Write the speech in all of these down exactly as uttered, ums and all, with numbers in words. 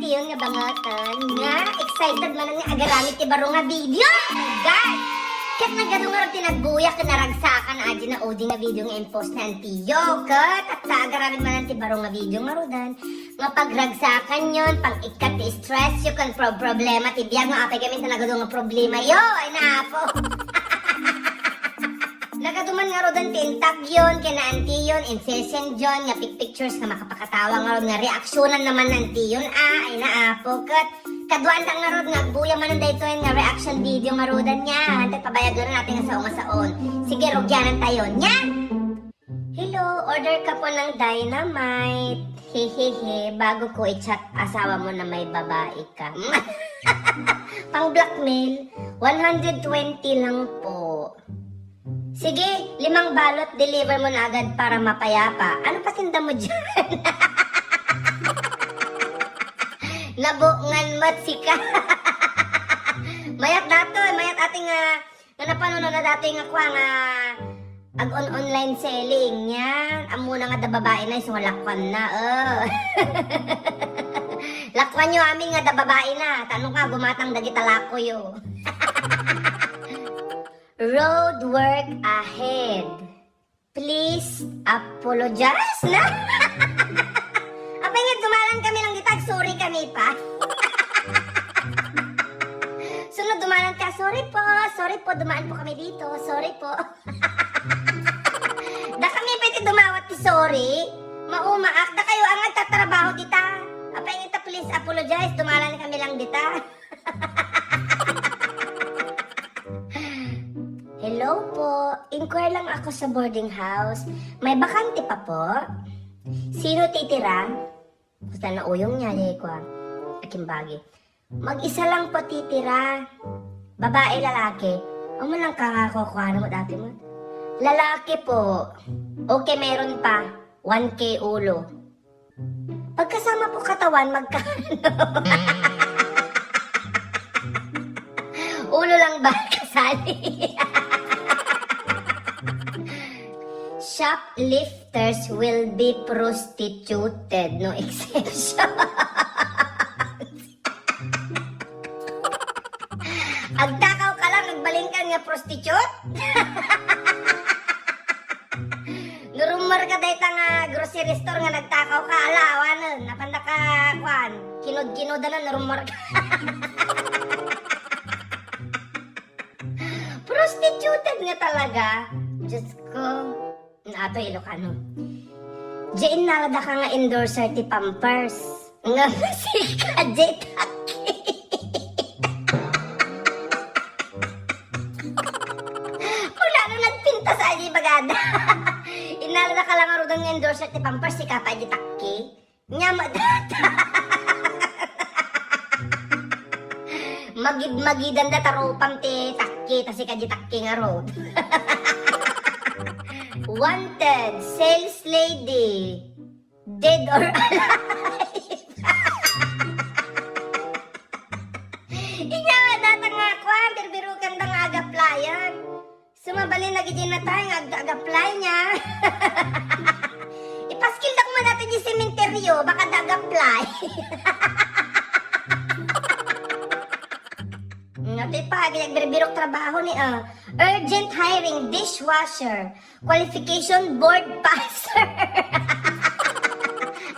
Yun nga bangatan nga excited man nga agaramid ti baro nga video. Oh my God! Ket nagadu nga ti nagbuya ken naragsakan adi na udi nga video nga impost na antiyo. Ket at sa agaramid man ti baro nga video nga rudan nga pagragsakan yon, pang ikkat ti stress yo ken pro- problema ti biag nga apay kami ta nagadu nga problema yo. Ay naapo. Nagadu man nga rudan ti intag yon ken antiyon, insesend yon nga pic- pictures nga makapakatawa nga rod nga reaksyonan naman antiyon. Ah, ay naapo ket kaduan lang nga rod nga agbuya manen daytoy nga reaction video nga rudan niya. Hantay pabayageren natin nga sao nga saon. Sige, rugyanan tayo niya. Hello, order ka po ng dynamite. Hehehe, bago ko i-chat asawa mo na may babae ka. Pang blackmail, one hundred twenty lang po. Sige, limang balot, deliver mo na agad para mapayapa. Ano patinda mo dyan? Nabungan mo, sika. Mayat datoy, mayat ating, ah, nga napanuno na datoy nga kwa nga ag-on-online selling niya. Ammona nga da babae na, isu nga lakwan na, oh. Lakwan yo amin nga da babae na. Tano ka, gumatang dagita lako yo. Road work ahead. Please apologize na. Apay nga dumalan kami lang dita, sorry kami pa. Sunod dumalan ka, sorry po, sorry po, dumaan po kami dito, sorry po. Da kami pwede dumawat ti sorry. Maumaak, da kayo ang nagtatrabaho dita. Apay nga ta, please apologize, dumalan kami lang dita. Hello po. Inquire lang ako sa boarding house. May bakante pa po? Sino titira? Basta nauyong niya, yay ko, ah. Aking bagi. Mag-isa lang po titira. Babae, lalaki? Amo lang ka nga kukuha mo dati mo. Lalaki po. Okay, meron pa. One K ulo. Pagkasama po katawan, magkano? Ulo lang ba? Kasali. Shoplifters will be prostituted. No exception. Agtakaw ka lang, agbalin ka nga prostitute? Nurumar ka dayta nga grocery store nga nagtakaw ka, ala, awanen, napanda ka, kwan, kinud-kinudanan, nurumar ka. Prostituted nga talaga. Diyos ko. Ato Ilocano. Diay innala daka nga endorser ti Pampers. Nga sika diay takki. Kunano nagpintas a diay bagada. Innala daka lang nga rudan nga endorser ti Pampers, sika pay diay takki. Nya, ma-, magid-magidan da ta rupam ti takki, ta sika diay takki ngarud. Wanted, sales lady, dead or alive. Inya nga data nga, kwan, birbirukan da nga ag-applyan. Sumabalin lagi diay natay nga ag-, ag-apply nya. Ipaskil da koma dati diay sementeryo, baka da ag-apply. Nga ti pa, agbirbirok trabaho ni, ah, urgent hiring dishwasher, qualification board passer.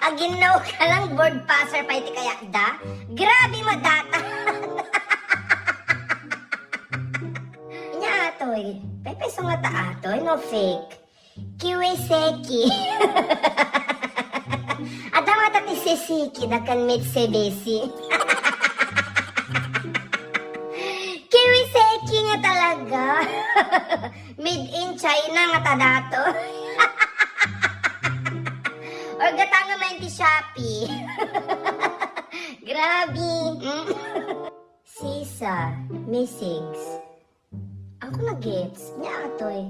Aginnaw ka lang board passer pay ti kayatda. Grabe mo data. Nya atoy, paypayso nga ta atoy, no fake. Kiwiseki. Adda nga ta ti sisiki, da ken Mitsubishi. Kiwiseki nga talaga. Made in China nga ta dato. Or gata nga main ti Shopee. Grabe. Mm. Sisa, misigs. Ako na gets. Nya atoy.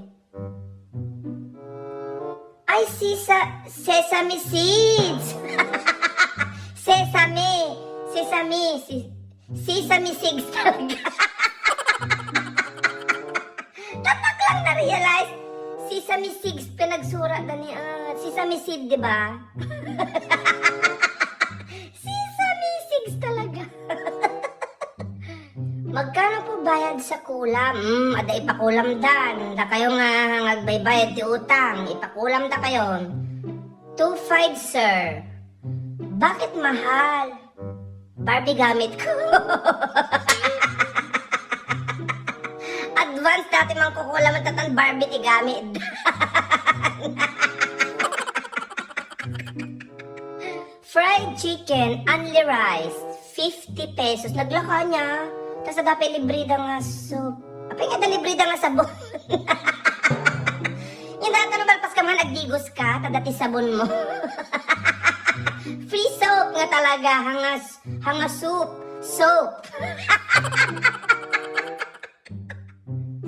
Ay, sisa-, sesame seeds. Sesame. Sesame. Si-, sesame seeds talaga. Tatak lang na-realize. Sesame seeds pinagsura da ni, ah, sesame seed, di ba? Sesame seeds sa kulam. Mm, adda ipakulamdan. Dakayo nga, nga agbaybayad ti utang. Ipakulamdakayon. Two five, sir. Bakit mahal? Barbie gamit ko. Advance dati man kukulaman ta tan Barbie ti gamit. Fried chicken, only rice, fifty pesos. Naglaka niya. Tas adda pay libreda nga soup. Apay nga adda libreda nga sabon? Yung dati, ano, balpas ka man, agdigos ka, ta adda ti sabon mo. Free soap nga talaga, hangas, hangas soup, soap.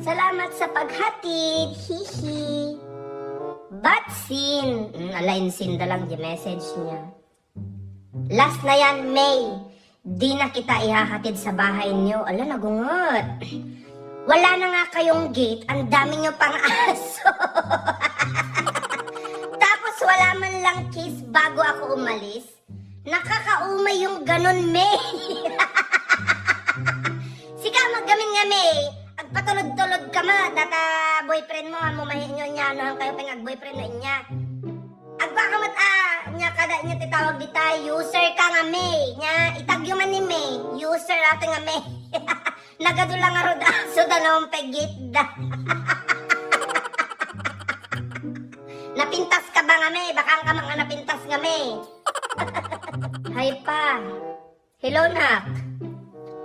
Salamat sa paghatid, hihi. Batsin. Mm, ala, insinda lang di message niya. Last na yan, May. Di na kita ihahatid sa bahay niyo. Ala, nagungot. Wala na nga kayong gate, ang dami niyo pang aso. Tapos wala man lang kiss bago ako umalis. Nakakaumay yung ganon, May. Sika, maggamin nga, May. Agpatulod-tulod ka ma, data boyfriend mo, amo mahinyo niya, ano, kayo pay nga agboyfriend na inya. Agpakamat, ah, nya kada inya ti tawag dita, user ka nga, May. Nya, itagyo man ni May, user ato nga, May. Nagadu lang nga rod aso da naman pegit da. Napintas ka ba nga, May? Baka ang kamang nga napintas nga, May. Hay pa. Hello, nak.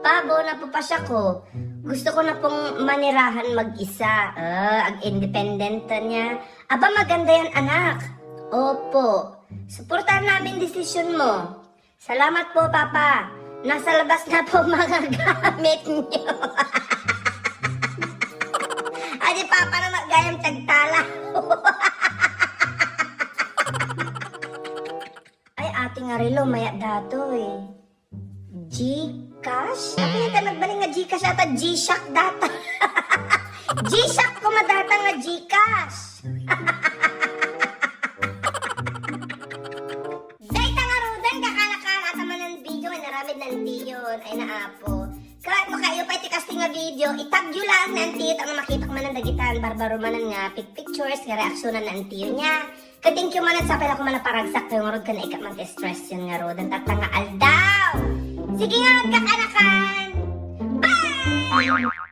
Pa, bo, napapasya ko. Gusto ko na pong manirahan mag-isa. Ah, ag-independent niya. Aba, maganda yan, anak. Opo. Suportahan namin desisyon mo. Salamat po, Papa. Nasa labas na po mga gamit niyo. Adi, Papa, na gayam tagtala. Ay, ati nga relo, maya datoy. Gcash? Ano yata nagbalik nga Gcash ata? G-Shock data. G-Shock ko madata nga Gcash. Dayta nga rudan, kakanakan, ata man ang video, nga naramid ng tiyon. Ay, naapo. Kaya mo kayo pa iti kasting nga video, itagyo lang na ang tiyo, ang makita ko man ang dagitan, barbaro man nga pic-, pictures, nga reaksyonan na ang tiyo niya. Ka-thank you man, at sapay ako man naparagsak kayo nga rod, ka naika man ti stress yan nga rod, ang tatta nga aldaw. Sige nga, kakanakan. Bye!